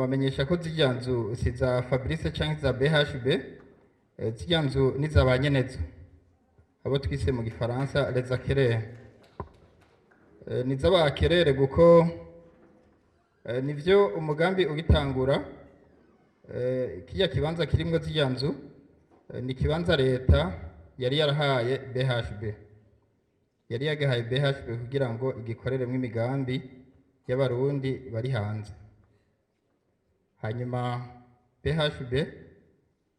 Nobamenyesha ko zirya nzu si za Fabrice canke za BHB, zirya nzu ni za ba nyenezo, abo twise mu gifaransa les acquéreurs. Ni z'aba acquéreurs kuko nivyo umugambi ugitangura, kirya kibanza kirimwo zirya nzu ni ikibanza leta yari yarahaye BHB, yari yagahaye BHB kugira ngo igikoreremwo imigambi y'abarundi bari hanze. Hanyuma BHB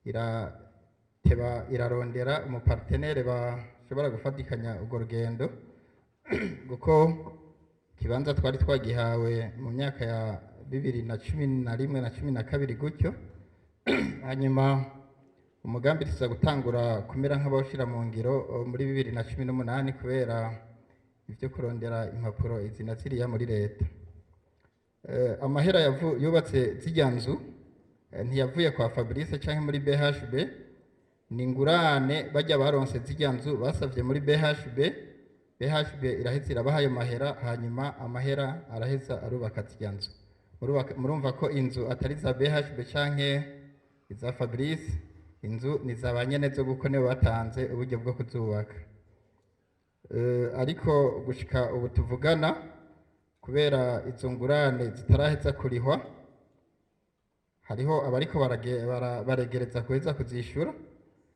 irateba irarondera umu partenaire bashobora gufatikanya urwo rugendo, kuko ikibanza twari twagihawe mu myaka ya 2011 na 12 gutyo. Hanyuma umugambi tuza gutangura kumera nk'abawushira mu ngiro muri 2018 kubera ivyo kurondera impapuro izi na ziriya muri leta. Amahera yubatse zirya nzu ntiyavuye kwa Fabrice canke muri BHB, ni ingurane bajya baronse zirya nzu basavye muri BHB. BHB iraheza irabaha ayo mahera, hanyuma amahera araheza arubaka zirya nzu. Murumva ko inzu atari za BHB canke iza Fabrice, inzu ni za ba nyenezo kuko nibo batanze uburyo bwo kuzubaka. Ariko gushika ubu tuvugana, kubera izo ngurane zitaraheza kurihwa, hariho abariko baregereza kuheza kuzishura,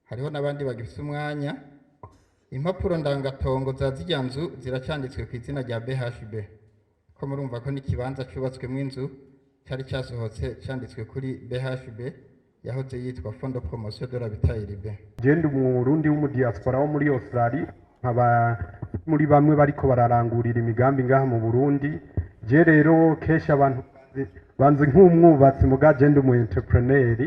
hariho n'abandi bagifise umwanya. Impapuro ndangatongo za zirya nzu ziracanditswe ku izina rya BHB, ko murumva ko n'ikibanza cubatswemwo inzu cari casohotse canditswe kuri BHB yahoze yitwa Fonds de Promotion de l'Habitat Urbain. Je ndi umurundi w'umu diaspora wo muri Australia, nkaba muri bamwe bariko bararangurira imigambi ngaha mu Burundi. Je rero kenshi abantu banzi nk'umwubatsi, muga je ndi umu entrepreneur,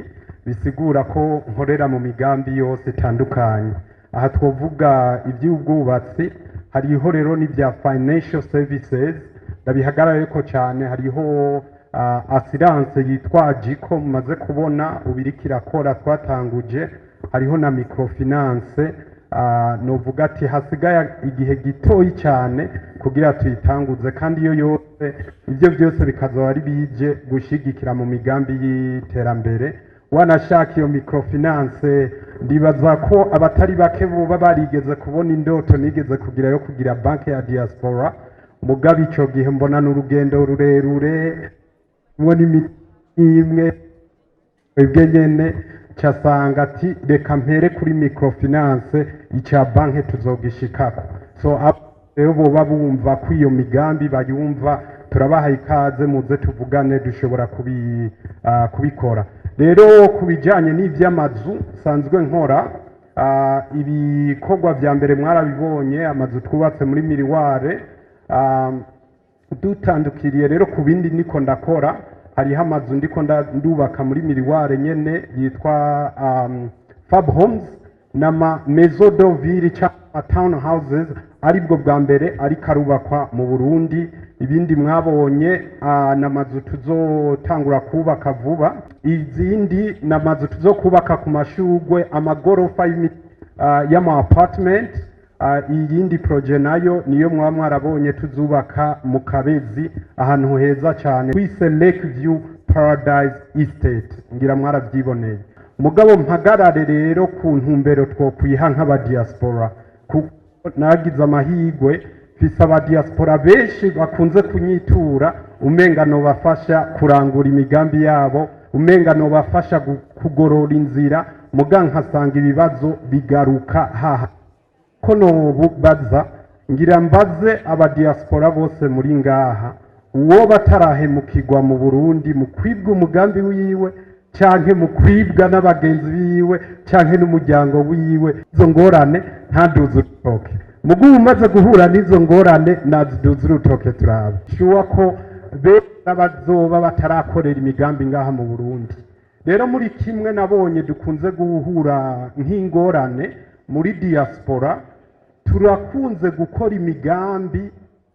bisigura ko nkorera mu migambi yose itandukanye. Aha twovuga iby'ubwubatsi, hariho rero n'ibya financial services ndabihagarareko cyane, hariho assurance yitwa Jiko mumaze kubona ubiriko irakora twatanguje, hariho na microfinance, novuga ati hasigaye igihe gitoyi cyane kugira tuyitanguze, kandi iyo yose ibyo byose bikazoba ari bije gushigikira mu migambi y'iterambere. Wanashaka iyo microfinance, ndibaza ko abatari bake boba barigeze kubona indoto nigeze kugira yo kugira banki ya diaspora, mugabo ico gihe mbona n'urugendo rurerure mwo n'imiti imwe twebwe nyene casanga ati reka mpere kuri microfinance, ica banki tuzogishikako. So rero boba bumva ko iyo migambi bayumva, turabaha ikaze, muze tuvugane, dushobora kubikora. Rero ku bijanye n'ivy'amazu nsanzwe nkora, ibikorwa vya mbere mwarabibonye, amazu twubatse muri Miriware. Dutandukiriye rero ku bindi niko ndakora, hariho amazu ndiko ndubaka muri Miriware nyene yitwa Fab Homes, n'ama maison de ville cyangwa town houses, aribwo bwa mbere ariko arubakwa mu Burundi. Ibindi mwabonye n'amazu tuzotangura kubaka vuba, izindi n'amazu tuzokubaka ku mashurwe, amagorofa y'ama apartment. Iyindi projet nayo niyo mwaba mwarabonye tuzubaka mu Kabezi, ahantu heza cyane twise Lake View Paradise Estate, ngira mwarabyiboneye. Mugabo mpagarare rero ku ntumbero twokwiha nk'abadiaspora, kuko nagize amahigwe mfise abadiaspora benshi bakunze kunyitura, umenga nobafasha kurangura imigambi yabo, umenga nobafasha kugorora inzira, muga nkasanga ibibazo bigaruka haha. Ko nobubaza, ngira mbaze abadiaspora bose muri ngaha, uwo batarahemukirwa mu Burundi mu kwibwa umugambi wiwe, canke mu kwibwa n'abagenzi biwe canke n'umuryango wiwe, izo ngorane ntaduze urutoke. Mugu umaze guhura n'izo ngorane naziduze urutoke turabe shuwa ko beza bazoba batarakorera imigambi ngaha mu Burundi. Rero muri kimwe nabonye dukunze guhura nk'ingorane muri diaspora, turakunze gukora imigambi,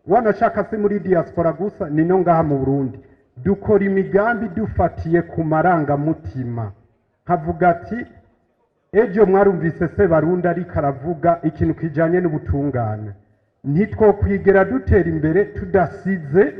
wanashaka si muri diaspora gusa, ni no ngaha mu Burundi, dukora imigambi dufatiye ku marangamutima. Nkavuga ati ejo mwarumvise se Barundi ariko aravuga ikintu kijanye n'ubutungane, ntitwokwigera dutera imbere tudasize.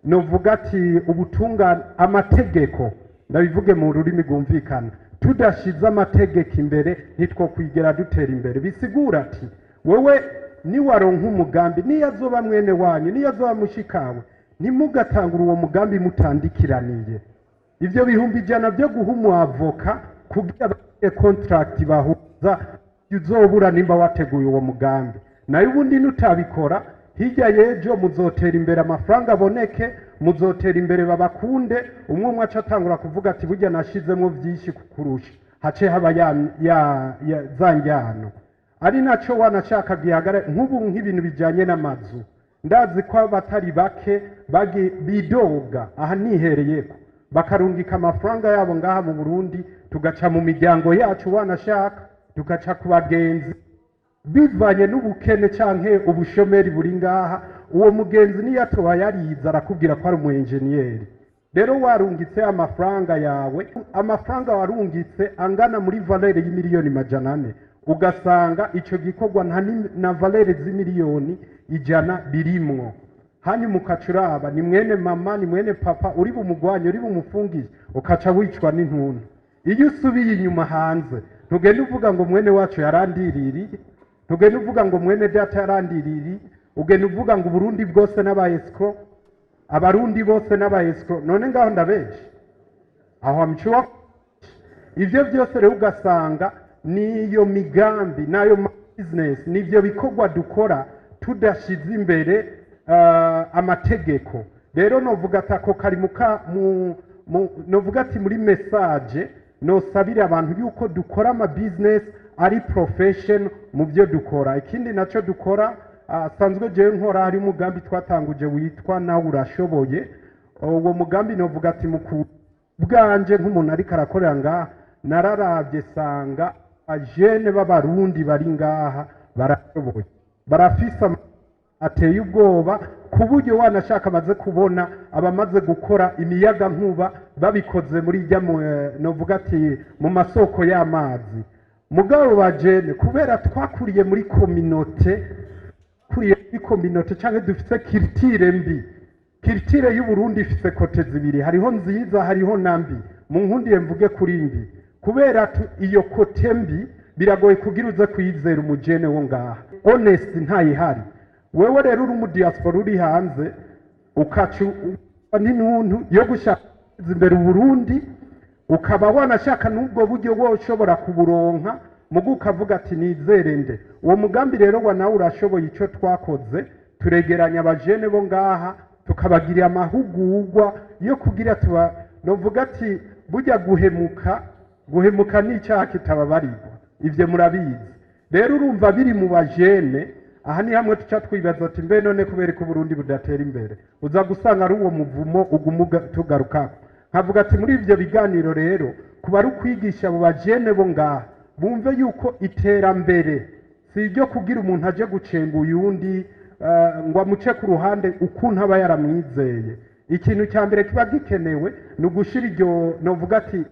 Novuga ati ubutungane, amategeko, ndabivuge mu rurimi rwumvikana, tudashize amategeko imbere ntitwokwigera dutera imbere. Bisigura ati wewe niwaronka umugambi, niyo azoba mwene wanyu, niyo azoba mushikawe, ntimugatangure uwo mugambi mutandikiraniye. Ivyo 100,000 byo guha umwavoka kugira bagire contract bahuza, uzobura nimba wateguye uwo mugambi. Nayo ubundi nutabikora, hirya y'ejo muzotera imbere, amafaranga aboneke, muzotera imbere, babakunde, umwe umwe aca atangura kuvuga ati burya nashizemwo vyinshi kukurusha, hace haba ya za njyano. Ari naco wanashaka gihagara nk'ubu nk'ibintu bijanye n'amazu. Ndazi ko abatari bake bidoga, aha nihereyeko, bakarungika amafaranga yabo ngaha mu Burundi, tugaca mu miryango yacu, wanashaka tugaca ku bagenzi, bivanye n'ubukene canke ubushomeri buri ngaha. Uwo mugenzi niyo atoba yarize, arakubwira ko ari umu enjeniyeri. Rero warungitse amafaranga yawe, amafaranga warungitse angana muri valeur y'400 miliyoni, ugasanga ico gikorwa nta na valeur z'100 miliyoni birimwo. Hanyuma ukaca uraba ni mwene mama, ni mwene papa, uri bumugwanye, uri bumufungiye, ukaca wicwa n'intuntu. Iyo usubiye inyuma hanze, ntugenda uvuga ngo mwene wacu yarandiririye, ntugenda uvuga ngo mwene data yarandiririye, ugenda uvuga ngo Uburundi bwose n'aba escrocs, Abarundi bose n'aba escrocs. None ngaho ndabenshi aho amcuwa. Ivyo byose rero ugasanga niyo migambi n'ayo business, nivyo bikorwa dukora tudashize imbere amategeko. Rero novuga ati ako kari muka mu, mu novuga ati muri message nosabira abantu yuko dukora ama business ari profession mu byo dukora. Ikindi naco dukora, sanzwe jewe nkora, hari umugambi twatanguje witwa Nawe Urashoboye. Uwo mugambi novuga ati mu bwanje nk'umuntu ariko arakorera ngaha, nararavye sanga ajene b'Abarundi bari ngaha barashoboye, barafise ateye ubwoba, ku buryo wanashaka amaze kubona abamaze gukora imiyaga nkuba babikoze muri ijya novuga ati mu masoko y'amazi. Mugabo bajene, kubera twakuriye muri communauté, kuriye muri communauté canke dufise culture mbi. Culture y'Uburundi ifise côtés zibiri, hariho nziza, hariho na mbi. Mu nkundiye mvuge kuri mbi, kubera iyo côté mbi biragoye kugira uze kwizera umujene wo ngaha, honest ntayihari. Wewe rero uri umudiaspora uri hanze, ukaca n'intuntu yo gushaka imbere Uburundi, ukaba wanashaka n'ubwo buryo woshobora kuburonka, mugu ukavuga ati nizere nde? Uwo mugambi rero wa Nawe Urashoboye, icyo twakoze, turegeranya abajene bo ngaha, tukabagirira amahugurwa yo kugira tuba novuga ati burya guhemuka, guhemuka ni icyaha kitababarirwa, ivyo murabizi. Rero urumva biri mu bajene. Aha ni hamwe tuca twibaza ati mbe none kubera ko Uburundi budatera imbere? Uza gusanga ari uwo muvumo uguma tugarukako. Nkavuga ati muri ivyo biganiro rero kuba ari ukwigisha abo bajene bo ngaha bumve yuko iterambere si iryo kugira umuntu aje gucenga uyundi, ngo amuce ku ruhande ukuntu aba yaramwizeye. Ikintu cya mbere kiba gikenewe ni ugushira iryo novuga ati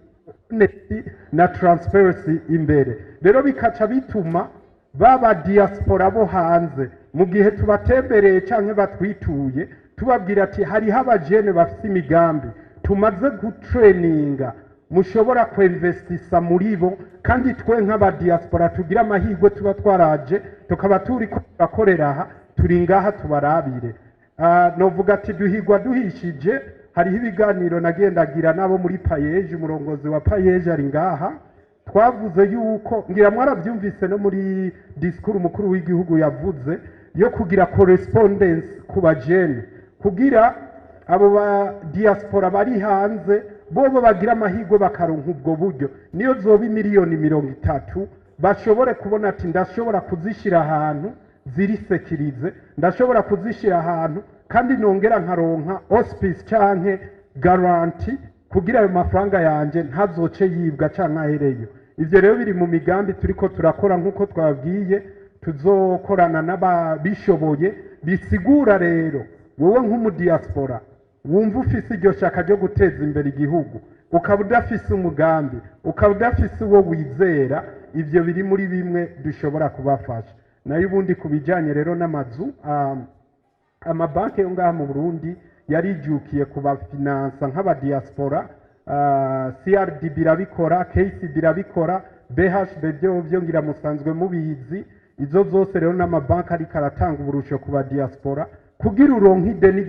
honesty na transparency imbere. Rero bikaca bituma baba diaspora bo hanze, mu gihe tubatembereye canke batwituye, tubabwira ati hariho abajene bafise imigambi tumaze gutraininga, mushobora kwinvestisa muri bo. Kandi twe nk'abadiaspora tugira amahirwe, tuba twaraje tukaba turi ko turakorera aha, turi ngaha tubarabire. Novuga ati duhigwa duhishije. Hariho ibiganiro nagendagira n'abo muri PAEEJ, umurongozi wa PAEEJ ari ngaha. Twavuze yuko, ngira mwarabyumvise no muri discours umukuru w'igihugu yavuze yo kugira correspondence ku bajene, kugira abo ba diaspora bari hanze bobo bagira amahirwe bakaronka ubwo buryo, niyo zoba 30 miliyoni, bashobore kubona ati ndashobora kuzishyira ahantu ziri sécurisées, ndashobora kuzishyira ahantu kandi nongera nkaronka auspice canke garantie kugira ayo mafaranga yanje ntazoce yibwa canke ahereyo. Ivyo rero biri mu migambi turiko turakora, nk'uko twabwiye tuzokorana n'ababishoboye. Bisigura rero wowe nk'umudiaspora wumva ufise iryo shaka ryo guteza imbere igihugu, ukaba udafise umugambi, ukaba udafise uwo wizera, ivyo biri muri bimwe dushobora kubafasha. Nayo ubundi ku bijanye rero n'amazu, amabanki yo ngaha mu Burundi yarijukiye kubafinansa nk'abadiaspora. CRDB irabikora, KCB irabikora, BHB byo ngira musanzwe mubizi. Izo zose rero n'amabanki ariko aratanga uburusho ku badiaspora kugira uronke ideni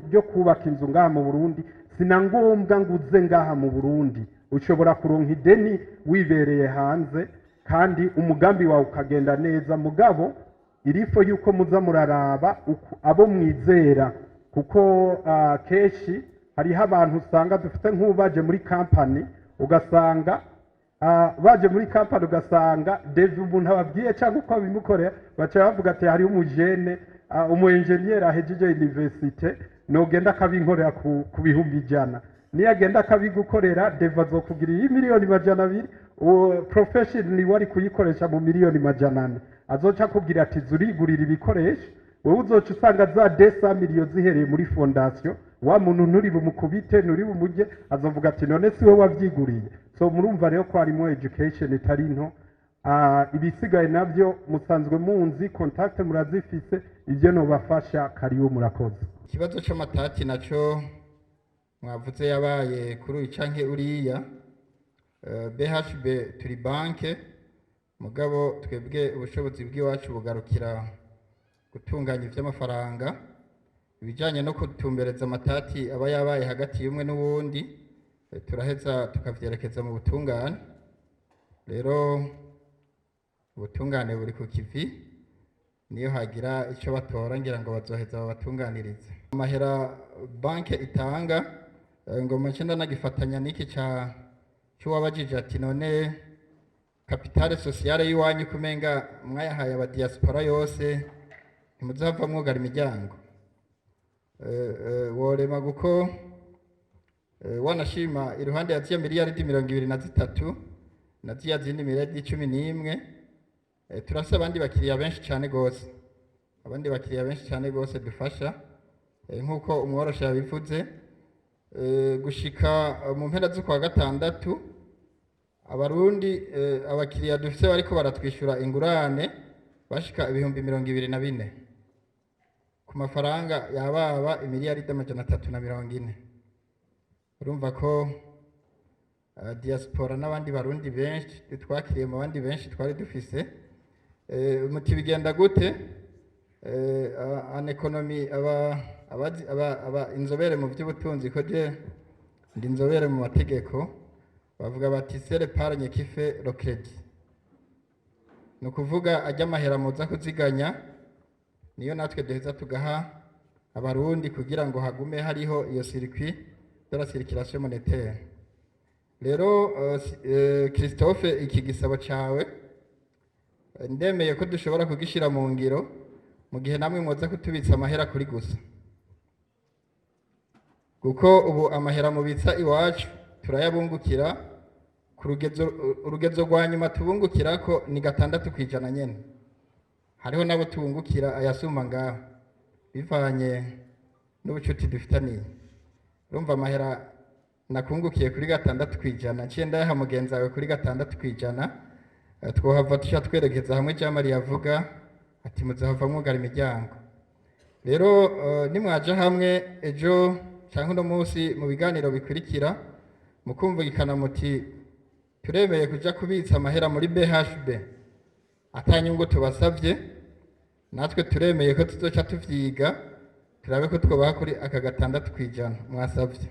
ryo kubaka inzu ngaha mu Burundi. Sina ngombwa ngo uze ngaha mu Burundi, ushobora kuronka ideni wibereye hanze kandi umugambi wawe ukagenda neza. Mugabo il faut yuko muza muraraba abo mwizera, kuko kenshi hariho abantu usanga dufite nk'ubaje muri kampani, ugasanga baje muri kampani, ugasanga devis umuntu ababwiye cyangwa uko abimukorera, baca bavuga ati: "Hariho umujene, umu enjeniyeri ahejeje université, nogenda akabinkorera ku 100,000." Niyo agenda akabigukorera, devis azokugirira 200,000,000. Uwo profession ni wari kuyikoresha mu 400,000,000. Azoca akubwira ati: "Zurigurira ibikoresho wowe." Uzoca usanga za 200 millions zihereye muri fondation. Wa muntu nturi bumukubite, nturi bumujye, azovuga ati: "None si we wavyiguriye?" So murumva rero ko harimo education itari nto. Ibisigaye navyo musanzwe munzi, contact murazifise, ibyo nobafasha. Karibu, murakoze. Ikibazo c'amatati naco mwavuze yabaye kuri uyu canke uriya, BHB turi banke, mugabo twebwe ubushobozi bw'iwacu bugarukira gutunganya ivy'amafaranga. Ibijanye no kutumbereza amatati aba yabaye hagati y'umwe n'uwundi, turaheza tukavyerekeza mu butungane. Rero ubutungane buri ku kivi, niyo hagira ico batora ngira ngo bazoheza babatunganirize. Amahera banke itanga, ngoma nce ndanagifatanya n'iki ca c'uwabajije ati: "None capital social y'iwanyu kumenga mwayahaye abadiaspora yose, ntimuzava mwugara imiryango?" Worema kuko wanashima iruhande ya ziya miliyaridi 23 na ziya zindi miliyaridi 11, turafise abandi bakiriya benshi cane gose, abandi bakiriya benshi cane gose dufasha. Nk'uko umworosha yabivuze, gushika mu mpera z'ukwa gatandatu, abarundi, abakiriya dufise bariko baratwishyura ingurane bashika 24,000 ku mafaranga yababa imiliyaridi 340. Urumva ko diaspora n'abandi barundi benshi twakiriye mu bandi benshi twari dufise. Muti bigenda gute? En économie, aba abazi aba inzobere mu by'ubutunzi, ko je ndi inzobere mu mategeko, bavuga bati: "C'est l'épargne qui fait le crédit." Ni ukuvuga ajya amahera muza kuziganya niyo natwe duheza tugaha abarundi kugira ngo hagume hariho iyo circuit de la circulation monétaire. Rero Christophe, iki gisabo cawe ndemeye ko dushobora kugishira mu ngiro mu gihe namwe mwoza kutubitsa amahera kuri gusa, kuko ubu amahera mubitsa iwacu turayabungukira ku rugezo. Urugezo rwa nyuma tubungukirako ni 6% nyene. Hariho nabo tubungukira ayasumba ngaho bivanye n'ubucuti dufitaniye. Urumva amahera nakungukiye kuri 6%, nciye ndayaha mugenzi wawe kuri 6%, twohava tuca twerekeza hamwe Jean Marie avuga ati: "Muzahava mwugara imiryango." Rero nimwaja hamwe ejo canke uno munsi mu biganiro bikurikira, mukumvikana muti: "Turemeye kuja kubitsa amahera muri BHB atanyungu tubasavye," natwe turemeye ko tuzoca tuvyiga, turabe ko twobaha kuri aka 6% mwasavye.